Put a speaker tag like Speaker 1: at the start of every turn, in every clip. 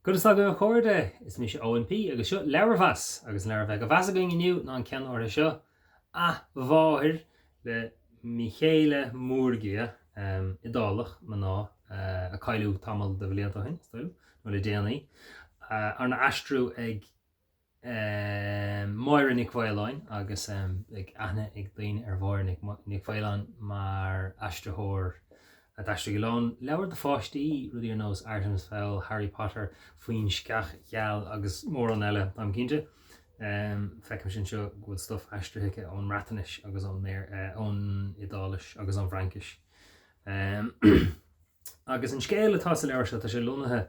Speaker 1: Conas tá agaibh a chairde? Is mise Eoin P agus seo Leabharmheas agus an leabhar a bheidh á mheas againn inniu ná an ceann áirithe seo, Athmháthair le Michele Murgia, Iodálach, mná, a cailleadh tamall de bhlianta ó shin, is dóigh liom, nó le déanaí, arna aistriú ag. Máire Nic Mhaoláin agus beidh aithne ag daoine ar Mháire Nic Mhaoláin mar aistritheoir a d'aistrigh a lán leabhar do pháistí, rudaí ar nós Artemis Fowl, Harry Potter, Faoin Sceach Gheal agus mórán eile, táim cinnte. Feicimse anseo go bhfuil stuif aistrithe aici ón mBreatnais agus ón Iodáilis agus ón bhFraincis. Agus an scéal atá sa leabhar seo, tá sé lonnaithe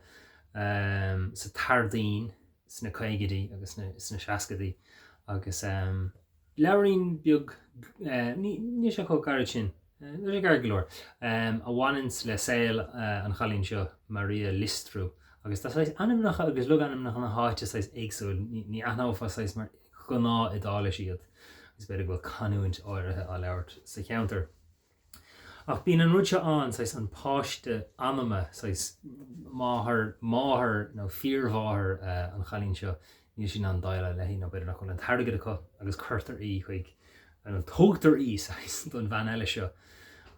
Speaker 1: sa tSairdín sna caogaidí agus sna seascaidí agus leabhairín beag, níl sé chomh gairid sin, tá sé gairid go leor, a bhaineanns le saol an chailín seo, Maria Listru, agus tá saghas ainmneacha agus logainmneacha na háite saghas éagsúil, ní aithneofá saghas mar ghnáth-Iodáilis iad, agus b'fhéidir go bhfuil canúint áirithe á labhairt sa cheantar. Ach bíonn an rud seo ann, saghas an páiste anama, saghas máthair, máthair nó fíormháthair an chailín seo, níl sí in ann déileáil léi nó b'fhéidir nach bhfuil an t-airgead acu agus cuirtear í chuig, nó tógtar í saghas don bhean eile seo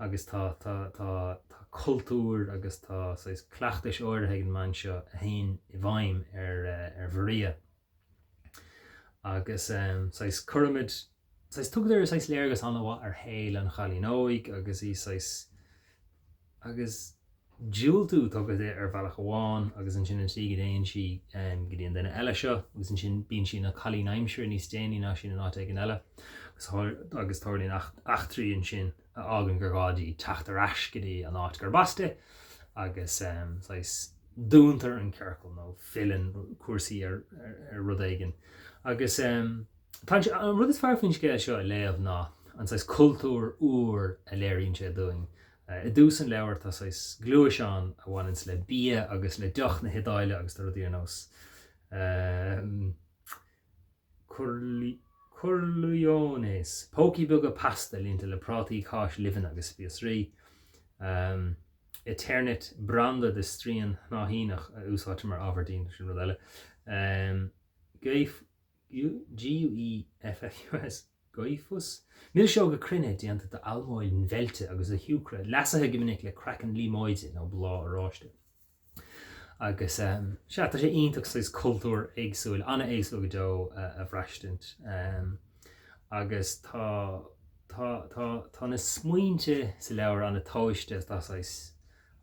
Speaker 1: agus tá, tá, tá, tá cultúr agus tá saghas cleachtais áirithe ag an mbean seo a théann i bhfeidhm ar, ar Mharia. Agus saghas cuirimid, saghas tugtar saghas léargas an-mhaith ar shaol an chailín óig agus í saghas, agus diúltú tugtha di ar bhealach amháin agus ansin an tslí go dtéann sí go dtí an duine eile seo agus ansin bíonn sí ina cailín aimsire níos déanaí ná sin in áit éigin eile agus tarlaíonn eachtraí ansin a fhágann gur gá di teacht ar ais go dtí an áit gurb as di agus saghas dúntar an ciorcal nó filleann cúrsaí ar rud éigin. Agus tá an rud is fearr faoin scéal seo a léamh ná an saghas cultúr úr a léiríonn sé dúinn. I dtús an leabhair tá saghas gluaiseán a bhaineanns le bia agus le deoch na hIodáile agus tá rudaí ar nós Culurgiones, pócaí beaga pasta líonta le prátaí, cáis, luibheanna agus spíosraí. Eternit, branda de srian shnáithíneach a úsáidtear mar ábhar dín, sin rud eile. G-U-E-F-F-U-S, Goiffus? Milseoga cruinne déanta d'almóil mheilte agus de shiúcra, leasaithe go minic le craiceann líomóide nó bláth oráiste. Agus sea, tá sé iontach saghas cultúr éagsúil, an-éagsúil go deo a bhraistint. Agus tá, tá, tá, tá na smaointe sa leabhar an-tomhaiste, tá saghas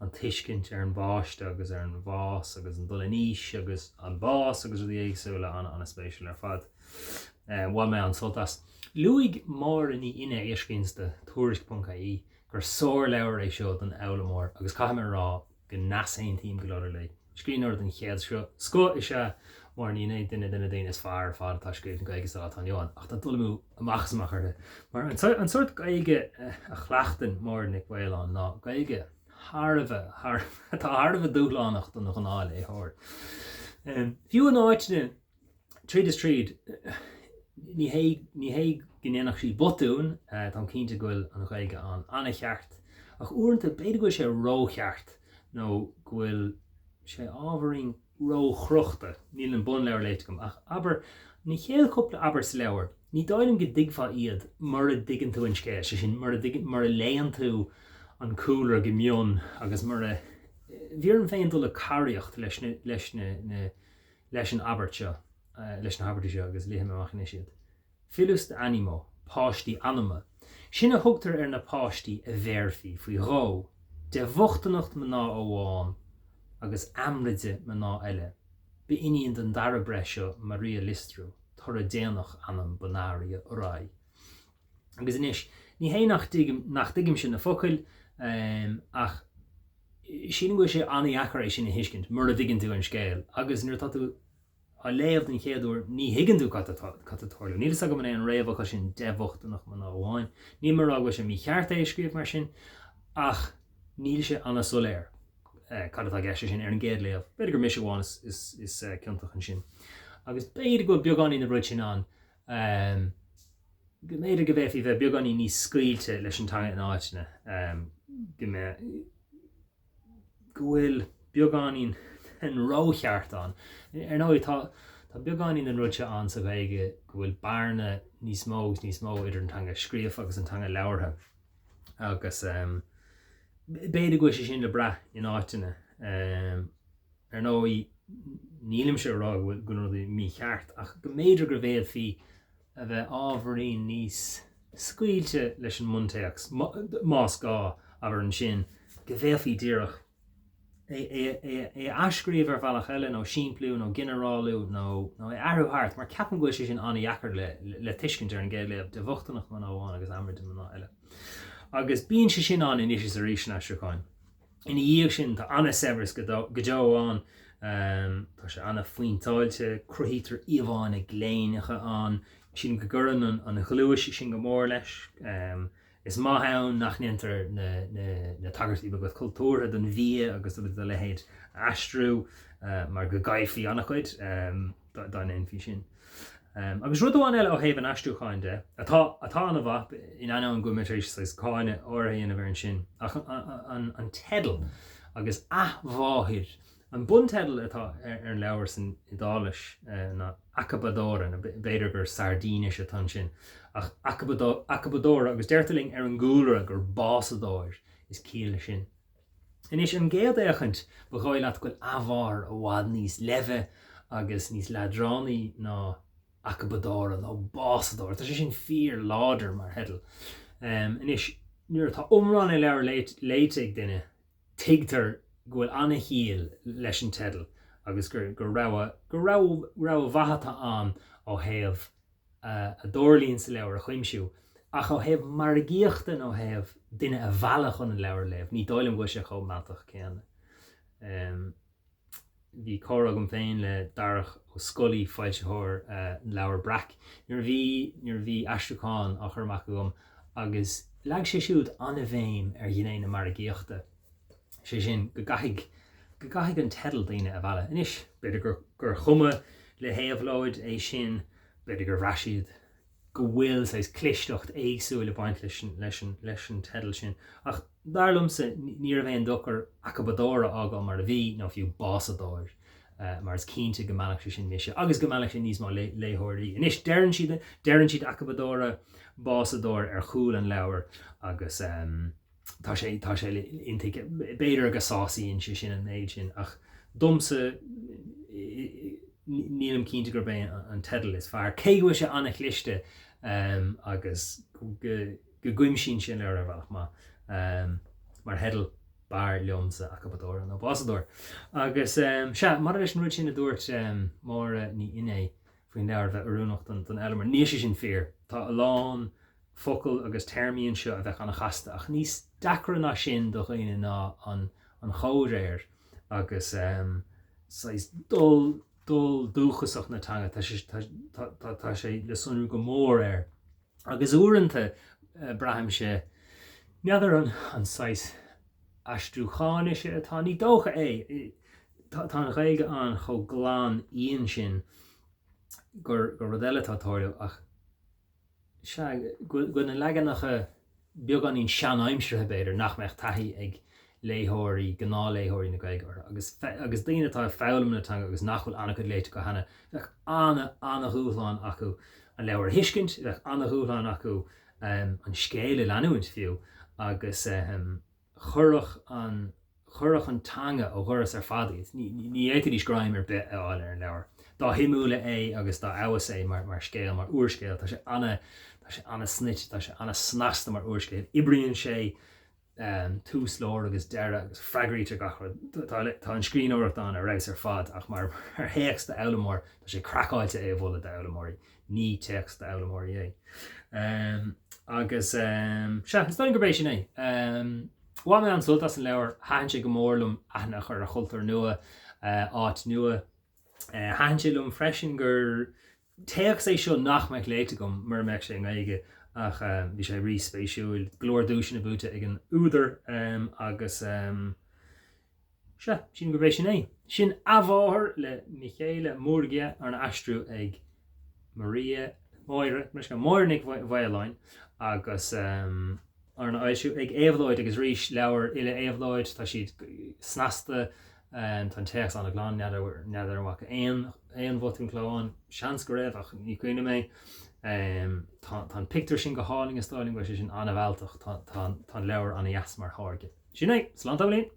Speaker 1: an tuiscint ar an bpáiste agus ar an bhfás agus an dul in aois agus an bás agus rudaí éagsúla an-an-spéisiúil ar fad. Bhain mé an-sult as. Luaigh Máire Ní Fhinné, a scríobhanns do Tuairisc.ie, gur sárleabhar é seo don fhoghlaimeoir agus caithfidh mé a rá go n-easaontaím go láidir léi. Scríbhneoir den chéad scoth is ea Máire Ní Fhinné, duine de na daoine is fearr ar fad atá ag scríobh na Gaeilge sa lá atá inniu ann, ach tá dul amú amach is amach uirthi. Mar an sórt Gaeilge a chleachtann Máire Nic Mhaoláin ná Gaeilge thar a bheith, thar, atá thar a bheith dúshlánach don ghnáthléitheoir. Fiú in áiteanna Tríd is tríd, ní hé, ní hé go ndéanfadh sí botúin, táim cinnte go bhfuil an Ghaeilge ann an-cheart, ach uaireanta b'fhéidir go bhfuil sé rócheart nó go bhfuil sé ábhairín róchrochta, níl an bunleabhar léite agam, ach abair, na chéad chúpla abairt sa leabhar, ní dóigh liom go dtuigfeá iad mura dtuigeann tú an scéal, sé sin, mura dtuigeann, mura léann tú an cúlra go mion agus mura, bhí orm féin dul ag caraíocht leis na, leis na, na, leis an abairt seo, leis na habairtí seo agus léifidh mé amach anois iad. Filius de animo, páistí anama, sin a thugtar ar na páistí a bhéarfaí faoi dhó, de bhochtaineacht mná amháin agus aimride mná eile. Ba iníon den dara breith seo Maria Listru, toradh déanach anam Bonaria Urrai. Agus anois, ní hé nach dtuigim, nach dtuigimse na focail, ach sílim go bhfuil sé an-dheacair é sin a thuiscint mura dtuigeann tú an scéal agus nuair atá tú á léamh den chéad uair ní thuigeann tú cad atá ag tarlú. Níl fhios agam an é an réamhfhocal sin de bhochtaineacht mná amháin. Níl mé ag rá go bhfuil sé mícheart é a scríobh mar sin ach níl sé an-soiléir cad atá i gceist leis sin ar an gcéad léamh. B'fhéidir gur mise amháin is ciontach ansin. Agus b'fhéidir go bhfuil beagáinín den rud sin ann go mb'fhéidir go bhféadfaí bheith beagáinín níos scaoilte leis an teanga in áiteanna, go mbeadh, go bhfuil beagáinín. rócheart ann. Ar ndóigh, tá tá beagáinín den rud seo ann sa Ghaeilge go bhfuil bearna níos mó agus níos mó idir an teanga scríofa agus an teanga labhartha agus b'fhéidir go bhfuil sé sin le brath in áiteanna. Ar ndóigh, nílimse ag rá go bhfuil rudaí mícheart ach go mb'fhéidir go bhféadfaí a bheith ábhairín níos scaoilte leis an mbuntéacs, más gá, abair ansin, go bhféadfaí díreach é a athscríobh ar bhealach eile nó simpliú nó ginearálú nó é a athrú thart, mar ceapaim go bhfuil sé sin an-dheacair le tuiscint ar an gcéad léamh de bhochtaineacht mná amháin agus anraith de mná eile. Agus bíonn sé sin ann anois is arís in aistriúcháin. Ina dhiaidh sin, tá an-saibhreas go deo ann, tá sé an-phointeáilte, cruthaítear íomhánna gléineacha ann, sílim go gcuireann an ghluais sin go mór leis. Is maith ann nach ndéantar na tagairtí beaga cultúrtha don bhia agus dá leithéid a aistriú mar go gcaillfí an-chuid dá ndéanfaí sin. Agus rud amháin eile ó thaobh an aistriúcháin de, atá atá an-mhaith, in ainneoin go bhfuil mé tar éis saghas cáineadh áirithe a dhéanamh air ansin, ach an teideal agus athmháthair, an bunteideal atá ar an leabhar san Iodáilis ná Accabadora, nó b'fhéidir gur Sairdínis atá ansin, ach Accabadora, agus deirtear linn ar an gcúlra gur básadóir is ciall leis sin. Anois, ar an gcéad fhéachaint, ba dhóigh leat go bhfuil athmháthair i bhfad níos leimhe agus níos leadránaí ná accabadora nó básadóir. Tá sé sin fíor-láidir mar theideal. Anois, nuair atá iomlán an leabhair léite ag duine, tuigtear go bhfuil an-chiall leis an teideal agus gur rogha, gur rogha mhaith atá ann ó thaobh a dtarlaíonn sa leabhar a chuimsiú, ach ó thaobh margaíochta nó ó thaobh duine a mhealladh chun an leabhar a léamh, ní dóigh liom go bhfuil sé chomh mealltach céanna. Bhí comhrá agam féin le Darach Ó Scolaí, foilsitheoir Leabhar Breac, nuair a bhí nuair a bhí aistriúchán á chur amach agam agus leag sé siúd an-bhéim ar ghné na margaíochta, sé sin go gcaithfidh go gcaithfidh an teideal daoine a mhealladh. Anois, b'fhéidir gur gur chuma le hÉabhlóid é sin, B'fhéidir gur bhraith siad go bhfuil saghas clisteacht éagsúil ag baint leis an, leis an, leis an teideal sin. Ach dar liomsa, ní raibh aon dochar Accabadora a fhágáil mar a bhí, nó fiú Básadóir, mar is cinnte go meallfadh sé sin mise, agus go meallfadh sé níos mó léitheoirí. Anois, deireann siad, deireann siad Accabadora, Básadóir ar chúl an leabhair agus. tá sé, tá sé intuigthe, b'fhéidir go sásaíonn sé sin an méid sin ach domsa nílim cinnte gurb é an teideal is fearr, cé go bhfuil sé an-chliste agus go gcuimsíonn sé an leabhar ar bhealach maith. Mar theideal, b'fhearr liomsa Accabadora nó Básadóir. Agus sea, maidir leis an rud sin a dúirt Máire Ní Fhinné faoin leabhar a bheith oiriúnach don fhoghlaimeoir, níl sé sin fíor. Tá a lán focail agus téarmaí anseo a bheadh an-chasta, ach níos deacra ná sin do dhaoine ná an chomhréir agus saghas dul dul dúchasach na teanga, tá sé tá sé le sonrú go mór air. Agus uaireanta braithimse, n'fheadar an an saghas aistriúcháinise atá, ní dócha é, tá an Ghaeilge ann chomh glan íon sin gur gur rud eile atá ag tarlú ach Sea, go bhfuil na leaganacha beagáinín sean-aimseartha, b'fhéidir, nach mbeadh taithí ag léitheoirí, gnáthléitheoirí na Gaeilge orthu. Agus, agus daoine atá ag foghlaim na teanga agus nach bhfuil an-chuid léite acu cheana, bheadh an-, an-dhúshlán acu an leabhar a thuiscint, bheadh an-dhúshlán acu an scéal a leanúint fiú, agus. chuirfeadh an chuirfeadh an teanga ó dhoras ar fad iad. Ní fhéadfaidís greim ar bith a fháil ar an leabhar. Dá shuimiúla é agus dá fheabhas é mar mar scéal, mar úrscéal, tá sé ana tá sé ana-shnoite, tá sé ana-snasta mar úrscéal. Oibríonn sé tús, lár agus deireadh agus freagraítear gach rud. Tá tá an scríbhneoireacht ann ar fheabhas ar fad ach mar mar théacs d'fhoghlaimeoir tá sé craiceáilte é a mholadh d'fhoghlaimeoirí. Ní téacs d'fhoghlaimeoirí é. Agus sea, is dóigh liom gurb é sin é. Bhain mé an-sult as an leabhar, thaitin sé go mór liom aithne a chur ar chultúr nua, áit nua. Thaitin sé liom freisin gur téacs é seo nach mbeadh léite agam mura mbeadh sé i nGaeilge ach bhí sé rí-spéisiúil. Go leor duaiseanna buaite ag an údar agus. Sea, sílim gurb é sin é. Sin Athmháthair le Michele Murgia, arna aistriú ag Maria, Máire, Máire Nic Mhaoláin agus arna fhoilsiú ag Éabhlóid agus arís, leabhair uile Éabhlóid, tá siad snasta. Tá an téacs an-ghlan, n'fheadar n'fheadar an bhfaca aon aon bhotún cló ann, seans go raibh ach ní cuimhin liom é. Tá tá an pictiúr sin go hálainn is dóigh liom go bhfuil sé sin an-mhealltach, tá tá tá an leabhar an-dheas mar tháirge. Sin é, slán tamaillín!